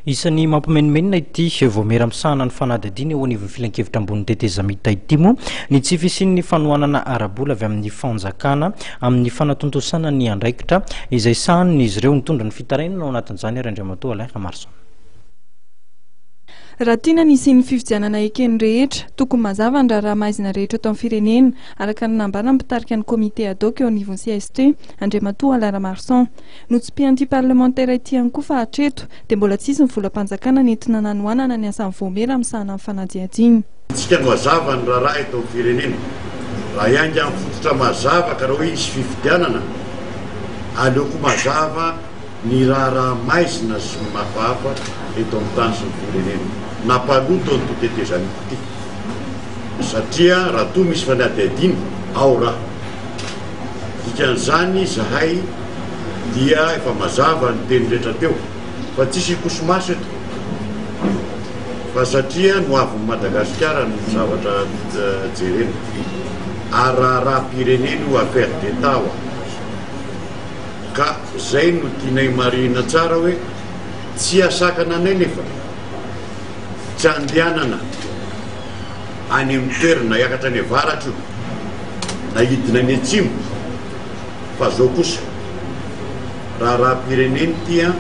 Isan'ny mampimenomenona ity vaomiera misahana ny fanadihadiana eo anivon'ny filankevitra ambonin'ny tetezamita ity moa ny tsy fisian'ny fanohanana ara-bola avy amin'ny fanjakana amin'ny fanatontosana ny andraikitra izay sahanin'izy ireo. Nitondra ny fitarainana ao anatin'izany ary Andriamatoa Alain Ramarison. Raha tiana ny hisian'ny fifidianana eken'ny rehetra, tokony mazava ny raharaha maizina rehetra eto amin'ny firenena, araka ny nambaran'ny mpitarika ny comité ad hoc eo anivon'ny cst, Andriamatoa Alain Ramarison. Notsipihan'ity parlemantera ity ihany koa fa hatreto dia mbola tsy hisy ny volam-panjakana nentina nanohanana ny asan'ny vaomiera misahana ny fanadihadiana. Isika no hazava ny raharaha eto amin'ny firenena. Raha hiainga amin'ny fototra mazava ka raha hoe hisy fifidianana, aleo koa mazava ny raharaha maizina sy ny hafahafa eto amin'ny tany sy ny firenena. Nampaloto an'ity tetezamita ity satria raha toa misy fanadihadiana, ao raha. Dikan'izany izahay dia efa mazava ny teny rehetra teo fa tsisy hikoso-maso eto fa satria ny hoavin'i Madagasikara no zavatra jerena ary raharaham-pirenena io affaire d'Etat hoa ka zay no tianay marihina tsara hoe tsy hahasakana anay nefa tsy handehanana any amin'ny toerana hiakatra any avaratra io na hidina any atsimo fa zao kosa raharaham-pirenena ity an,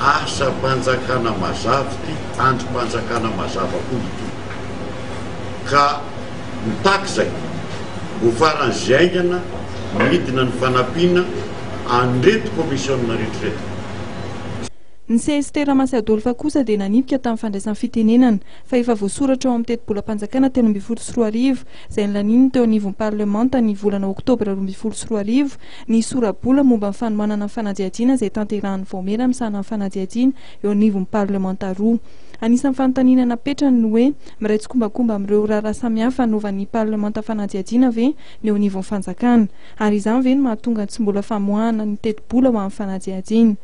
asam-panjakana mazava ity, andrim-panjakana mazava koa ity ka mitaky izay ho faran'izay haingana midina ny fanampiana an'ireto komisiona rehetra ireto. Ny cst Ramasy Adolphe kosa dia nanipika tamin'ny fandraisany fitenenana fa efa voasoratra ao amin'ny tetibolam-panjakana 2013 izay nolaniany teo anivon'ny parlemanta ny volana oktobra 2012 ny sora-bola momba ny fanomanana ny fanadihadiana izay tanterahan'ny vaomiera misahana ny fanadihadiana eo anivon'ny parlemanta roa. Anisan'ny fanontaniana napetrany ny hoe miray tsikombakomba amin'ireo raharaha samihafa anaovan'ny parlemanta fanadihadiana ve ny eo anivon'ny fanjakana ary izany ve no mahatonga ny tsy mbola famoahana ny tetibola ho amin'ny fanadihadiana.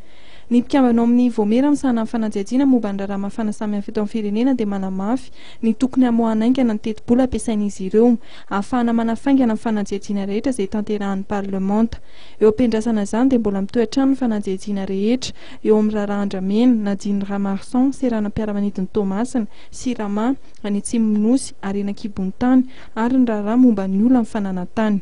Ny mpikambana ao amin'ny Vaomiera misahana ny fanadihadiana momba ny raharaha mafana samihafa eto amin'ny firenena dia manamafy ny tokony hamoahana haingana ny tetibola ampiasain'izy ireo ahafahana manafaingana ny fanadihadiana rehetra izay tanterahan'ny parlemanta. Eo am-piandrasana izany dia mbola mitohy hatrany ny fanadihadiana rehetra eo amin'ny raharaha Andramena, Nadine Ramarson, seranam-piaramanidin'i Toamasina, Sirama, any Atsimon'ny Nosy, harena an-kibon'ny tany ary ny raharaha momba ny olan'ny fananan-tany.